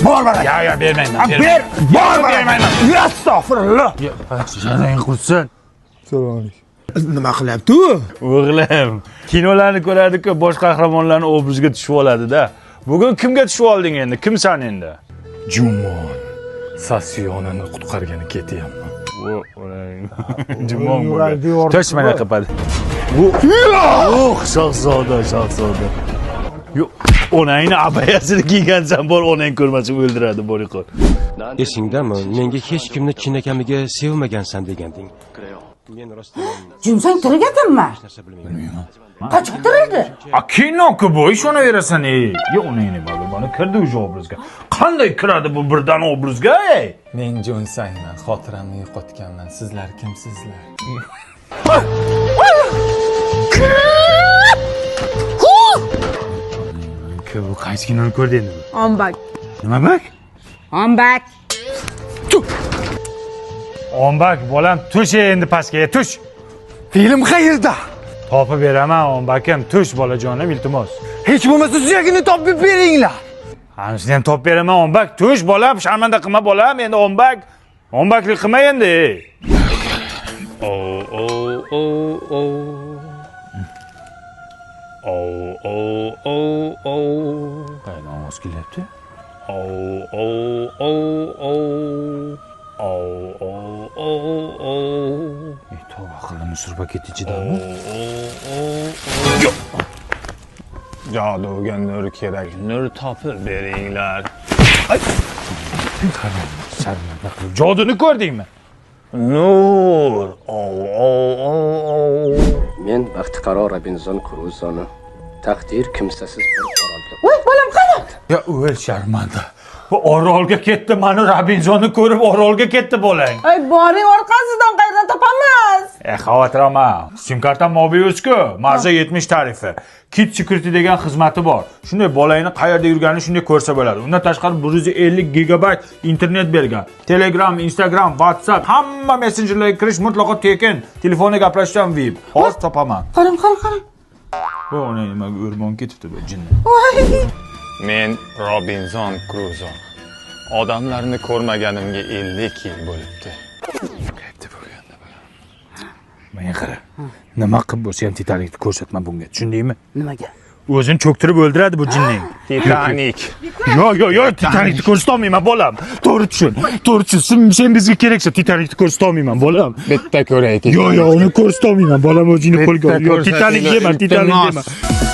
Bor baraka. Ya ya bermayman. Ber, bor baraka. Bermayman. Astagfirullah. Janing qursin. Assalomu alaykum. Nima qilyapti u? O'g'lim, kinolarni ko'radi-ku, bosh qahramonlarni obrazga tushib oladi-da. Bugun kimga tushib olding endi? Kimsan endi? Jumon Sasiyonini qutqargani ketyapman. Jumon Yuragi bugun. yordi. Tush mana qiladi. Oh, shahzoda, shahzoda. Yo'q, onangni abayasini kiygansan bor, onang ko'rmasin o'ldiradi boriqor. Esingdami, menga hech kimni chinakamiga sevmagansan deganding. Men rostdan Jinsang tirik ekanmi? hech narsa bilmayman. Qachon tirildi? A kino-ku bu, ishonaverasan ey. Yo, onangni mana mana kirdi o'sha obrazga. Qanday kiradi bu birdan obrazga ey? Men Jon Sangman, xotiramni yo'qotganman. Sizlar kimsizlar? Bu qaysi kinoni ko'rdi endi bu? Ombak. Nima bak? Ombak. Ombak bolam, tush endi pastga, tush. Film qayerda? Topib beraman ombakim, tush bolajonim, iltimos. Hech bo'lmasa suyagini topib beringlar. Anisini ham topib beraman ombak, tush bolam, sharmanda qilma bolam, endi ombak. Ombaklik qilma endi. Ey. O o o o. O o o o. Qayerdan ovoz kelyapti? O o o o. O o o o. Ey, tavba qildim, musurba ketdi ichidami? Joduga nur kerak, nur topib beringlar. Sharmanda qilib. Joduni ko'rdingmi? Nur. O o o o. Men baxtiqaro Robinzon Kruzoni taqdir kimsasiz bir orolga Voy, bolam qani? Ya o'l sharmanda. Bu orolga ketdi, mani Robinzonni ko'rib orolga ketdi bolang. Ay, boring orqasidan qayerdan topamiz? E, xavotir olma. Sim kartam Mobius-ku, Marza 70 tarifi. Kit Security degan xizmati bor. Shunday bolangni qayerda yurganini shunday ko'rsa bo'ladi. Undan tashqari 150 gigabayt internet bergan. Telegram, Instagram, WhatsApp hamma messenjerlarga kirish mutlaqo tekin. Telefonda gaplashishdan VIP. Hozir topaman. Qarang, qarang, qarang. Bu ona nimaga o'rmon ketibdi bu jinni. Voy. Men Robinzon Kruzo. Odamlarni ko'rmaganimga 50 yil bo'libdi. Menga qara. Nima qilib bo'lsa ham Titanikni ko'rsatma bunga. Tushundingmi? Nimaga? O'zini cho'ktirib o'ldiradi bu jinning. Titanik. Yo yo yo, Titanikni ko'rsatolmayman bolam. To'g'ri tushun. To'g'ri tushun. Sen bizga keraksan, Titanikni ko'rsatolmayman bolam. Bitta ko'ray. Yo yo, uni ko'rsatolmayman bolam, o'zingni qo'lga ol. Yo, ko'rsatinglar, Titanik dema, Titanik iltimos. dema.